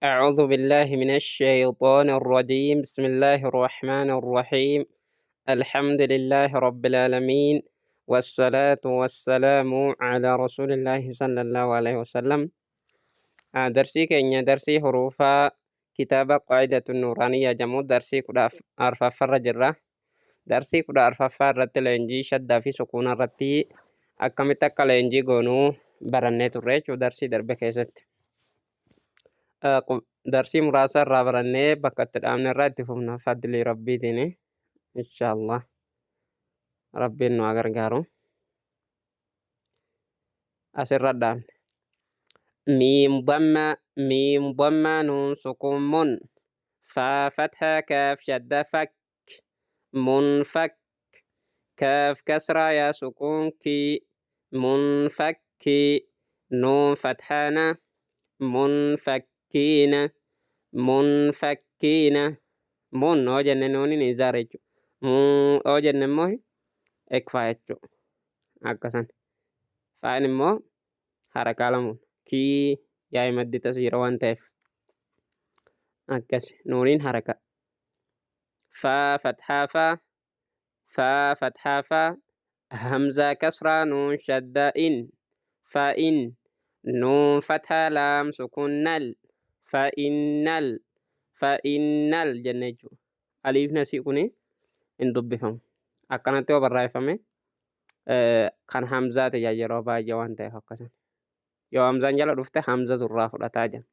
أعوذ بالله من الشيطان الرجيم. بسم الله الرحمن الرحيم. الحمد لله رب العالمين، والصلاة والسلام على رسول الله صلى الله عليه وسلم. درسي كينيا درسي حروفا كتاب قاعدة النورانية جمو درسي كدا أرفافر جرة درسي كدا أرفافر رت لينجي شدة في سكون رتي akkamitti akka leenjii goonuu barannee turre jechuu darsii darbe keessatti. Darsii muraasa irraa barannee bakka itti dhaabne irraa itti fufna fadlii rabbiitiin, inshaallah rabbiin nu haa gargaaru. Asirra dhaabne. Miim damma, miim damma, nuun sukuun mun, faa fathaa, kaaf shadda, fak, munfak, kaaf kasraa, yaa sukuun kii, munfakki, nuun fathaana, munfakkiina, munfakkiina. Mun yoo jenne nuuniin izaara jechuudha. Mun yoo jenne immoo ikfaa jechuudha. Akkasan. Fa'aan immoo harakaa lamuun kii yaa'ii maddi tasiira waan ta'eef. Akkas nuuniin haraka. Faa fathaa faa, faa fathaa faa, hamzaa kasraa, nuun shaddaa in, fa'in, nuun fathaa, laam sukuun nal, fa'innal, fa'innal jenne jechuudha. Aliifni asii kuni hin dubbifamu. Akkanatti yoo barreeffame kan hamzaati jaa yeroo baay'ee waan ta'eef akkasan. Yoo hamzaan jala dhufte hamzatu irraa fudhataa jira.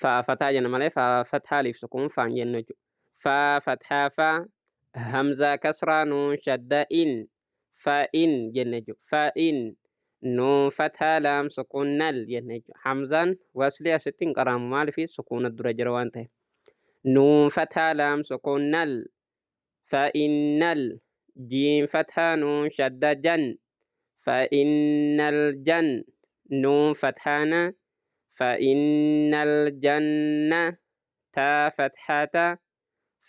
Faa fataa jenna malee faa fathaa aliif sukuun faan jennu jechuudha. Faa fathaa faa, hamzaa kasraa, nuun shadda in, fa'in jenne jechuudha. Fa'in, nuun fathaa, laam sukuun nal jenne jechuudha. Hamzaan waslii asitti hin qaraamu, maaliif sukuuna dura jira waan ta'eef. Nuun fathaa, laam sukuun nal, fa'innal, jiim fathaa, nuun shadda jan, fa'innal jan, nuun fathaana, fa'innal janna, taa fathata,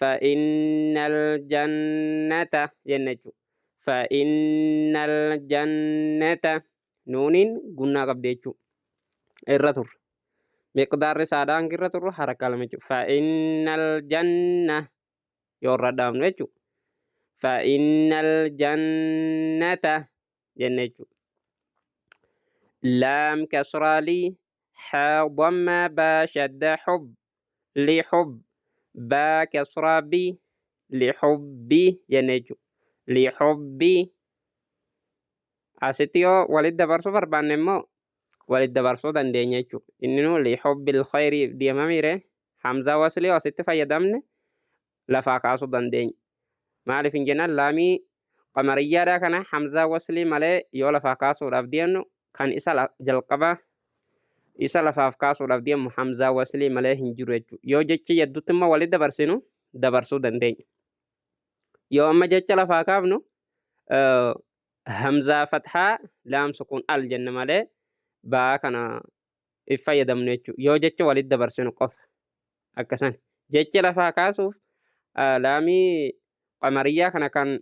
fa'innal jannata jenne jechuudha. Fa'innal jannata nuuniin gunnaa qabdi jechuudha. Irra turre. Miqdaarri isaadhaan irra turru harakaa lama jechuudha. Fa'innal janna yoo irra dhaabnu jechuudha. Fa'innal jannata jenne jechuudha. Laam kasraa lii, haa damma, baa shadda hub, lihub, baa kasraa bi, lihubbi jenne jechuudha. Lihubbi asitti yoo walitti dabarsuu barbaanne immoo walitti dabarsuu dandeenya jechuudha. Inni nu lihubbil khayri deemamiire hamzaa waslii asitti fayyadamne lafaa kaasuu dandeenya. Maaliif hin jennaan, laamii qamariyyaadhaa kana hamzaa waslii malee yoo lafaa kaasuudhaaf deemnu kan isa jalqaba isa lafaaf kaasuudhaaf deemu hamzaa waslii malee hin jiru jechuudha. Yoo jechi yedduutti immoo walitti dabarsinu dabarsuu dandeenya. Yoo amma jecha lafaa kaafnu hamzaa fathaa laam sukuun al jenna malee baa kana if fayyadamnu jechuudha. Yoo jecha walitti dabarsinu qofa akkasan. Jecha lafaa kaasuuf laamii qamariyyaa kana kan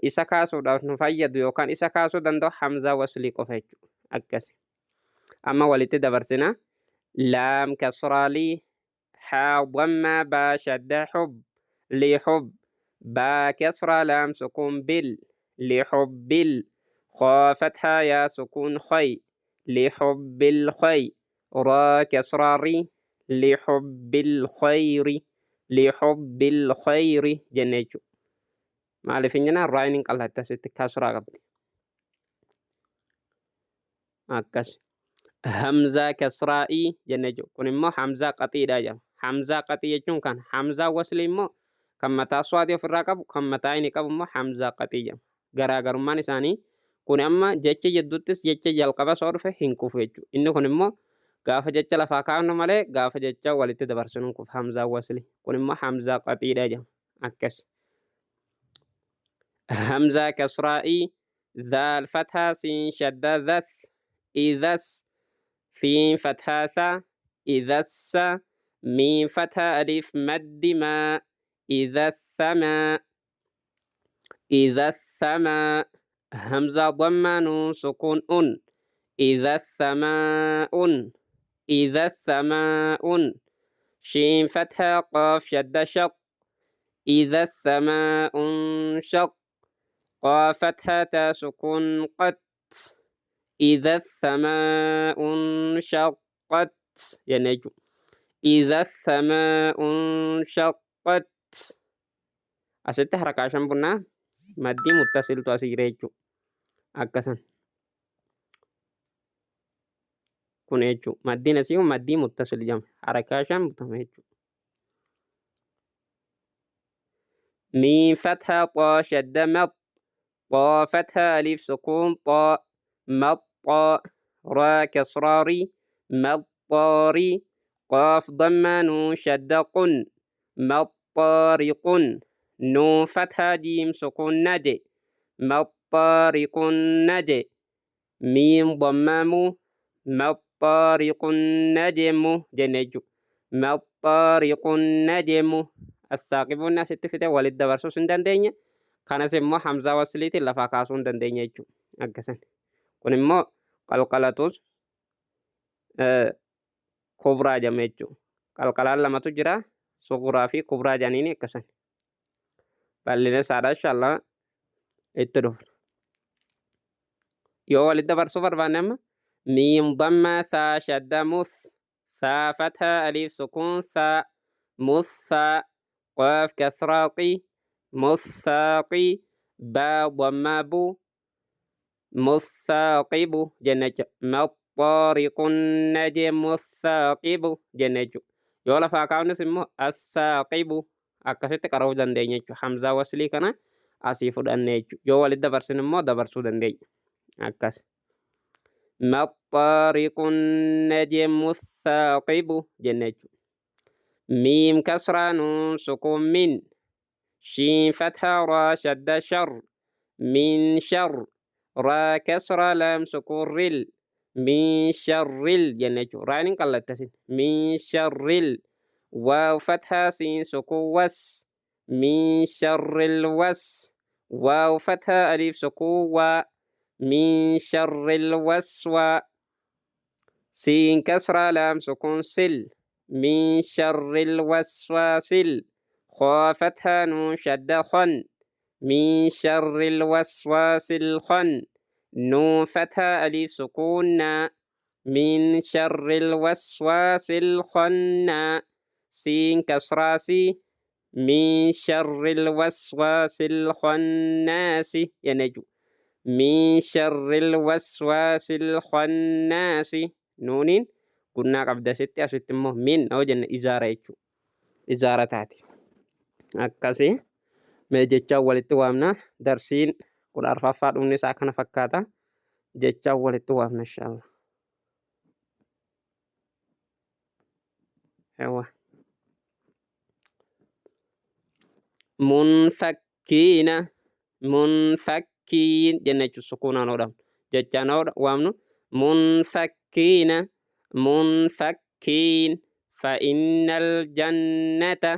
isa kaasuudhaaf nu fayyadu yookaan isa kaasuu danda'u hamzaa waslii qofa jechuudha. Akkasi. Amma walitti dabarsina. Laam kasraa lii, haa damma, baa shadda hub, lihub, baa kasraa, laam sukuun bil, lihubbil, khaa fathaa, yaa sukuun khay, lihubbil khay, raa kasraa ri, lihubbil khayri, lihubbil khayri jenne jechuudha. Maaliif hin jennaan raayin hin qal'atte, asitti kasraa qabdi. Akkas. Hamzaa kasraa'ii jenne jechuudha. Kun immoo hamzaa qaxiidha jedhama. Hamzaa qaxii jechuun kan hamzaa waslii immoo kan mataa suwaadii ofirraa qabu, kan mataa inni qabu immoo hamzaa qaxii jedhama. Garaagarummaan isaanii kun amma jecha jidduuttis jecha jalqaba soo dhufe hin kufu jechuudha. Inni kun immoo gaafa jecha lafaa kaafnu malee gaafa jecha walitti dabarsinu hin kufu hamzaa waslii. Kun immoo hamzaa qaxiidha jedhama. Akkas. Hamzaa kasraa'ii, zaal fathaa, siin shadda dhas, idhas, siin fathaa sa, idhassa, miim fathaa, alif maddi maa, idhassamaa, idhassamaa, hamzaa dammaa, nuun sukuun un, idhassamaa un. Idha samaa'un shiin fathaa qaaf shadda shaq. Idha samaa'un shaq qaaf fathaa taa sukuun qat. Idha samaa'un shaqqat jenna jechuudha. Idha samaa'un shaqqat. Asitti harakaa shan bunnaa maddii muttasiltu asii jira jechuudha. Akkasan. Kun jechuudha. Maddiin asii kun maddii muttasil jedhama. Harakaa shan butama jechuudha. Miin fathaa xaa shadda maq xaa fathaa alif sukuun xaa maxxaa raa kasraa ri maxxaari qaaf dammaa nuun shadda qun maxxaariqun nuun fathaa jiim sukuun naje maxxaariqun naje miim dammaa mu maxxaariqun najmu jenne jechuudha. Maxxaariqun najmu assaaqibuun asitti fide walitti dabarsuus hin dandeenya. Kanas immoo hamzaa wasliitiin lafaa kaasuu hin dandeenya jechuudha. Akkasan. Kun immoo qalqalatus kubraa jedhama jechuudha. Qalqalaan lamatu jira. Suguraa fi kubraa jedhaniini akkasan. Bal'ina isaadha inshallah itti dhufna. Yoo walitti dabarsuu barbaanne amma miim damma saa shadda mus saa fatha alif sukuun saa mus saa qaaf kasraa qi musaaqi baa damma bu musaaqibu jenna jechuudha. Maxxaariqun najmu saaqibu jenna jechuudha. Yoo lafaa kaafnes immoo assaaqibu akkasitti qara'uu dandeenya jechuudha. Hamzaa waslii kana asii fudhanne jechuudha. Yoo walitti dabarsine immoo dabarsuu dandeenya. Akkas. Maxxaariqun najmu saaqibu jenna jechuudha. Miim kasraa nuun sukuun min shiin fathaa raa shadda shar min shar raa kasra laam sukuun ril min sharril jenna jechuudha. Raan hin qallatte asin. Min sharril waaw fathaa siin sukuun was min sharril was waaw fathaa aliif sukuun waa min sharril waswaa siin kasraa laam sukuun sil min sharril waswaasil khaa fathaa nuun shadda khon min sharril waswaasil khon nuun fathaa aliif sukuun naa min sharril waswaasil khonnaa siin kasraa si min sharril waswaasil khannaasi jenna jechuudha. Min sharril waswaasil khannaasi nuuniin gunnaa qabda asitti asitti immoo min yoo jenne izaara jechuudha. Izaara taate. Akkasii mee jechaan walitti waamna darsiin 14ffaa dhumni isaa kana fakkaata. Jechaan walitti waamna inshaallah. Ewa. Munfakkiina munfakkiin jenna jechuun sukuunaan hodhamu. Jechaan waamnu munfakkiina munfakkiin fa'innal jannata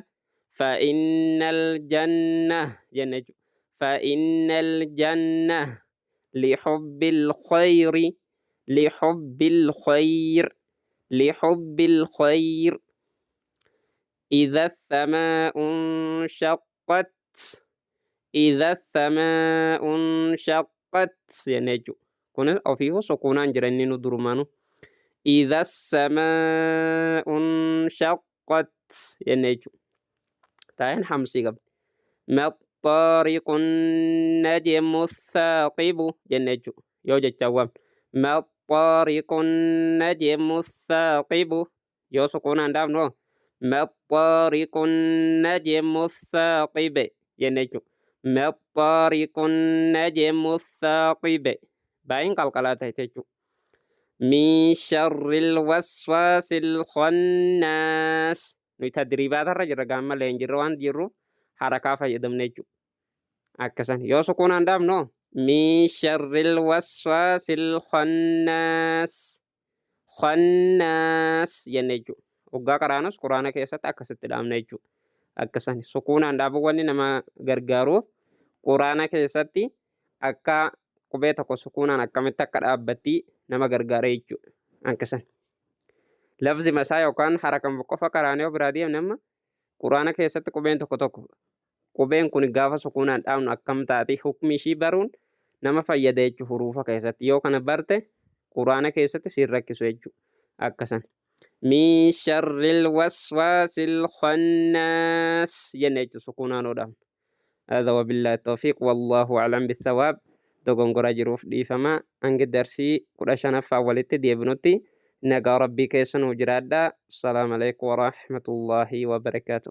fa'innal janna jenna jechuudha. Fa'innal janna lihubbil khayri lihubbil khayr lihubbil khayr إذا السماء انشقت إذا السماء انشقت jenna jechuudha. Kunis ofiifuu sukuunaan jira inni nu durumaanu. إذا السماء انشقت jenna jechuudha. Taa'een hamsii qabdi. ما الطارق النجم الثاقب jenna jechuudha. Yoo jechaan waamne. ما الطارق النجم الثاقب yoo sukuunaan dhaabnu hoo ما الطارق النجم الثاقب jenna jechuudha. ما الطارق النجم الثاقب baay'een qalqalaa ta'e jechuudha. من شر الوسواس الخناس nuyi tadriibaatarra jirra gaamma leenjirra waan jirruuf harakaa fayyadamne jechuudha. Akkasan yoo sukuunaan dhaabnu hoo من شر الوسواس الخناس khannaas jenne jechuudha. Hoggaa qaraanus quraana keessatti akkasitti dhaabna jechuudha. Akkasan sukuunaan dhaabuu wanni nama gargaaruuf quraana keessatti akka qubee tokko sukuunaan akkamitti akka dhaabbatti nama gargaara jechuudha. Akkasan. Lafzima isaa yookaan harakama qofa qaraanee yoo biraa deemne, amma Quraana keessatti qubeen tokko tokko, qubeen kun gaafa sukuunaan dhaabnu akkam taati, hukmi ishii baruun nama fayyada jechuu. Huruufa keessatti yoo kana barte Quraana keessatti siin rakkisu jechuu. Akkasan min sharril waswaasil khannaas jenne jechuu sukuunaan yoo dhaabnu. هذا وبالله التوفيق والله أعلم بالثواب. Dogongora jiruuf dhiifama. Hangi darsii 15ffaa walitti deebinutti nagaa Rabbii keessa nuu jiraadha. Assalaamu alaikum warahmatullaahi wabarakaatu.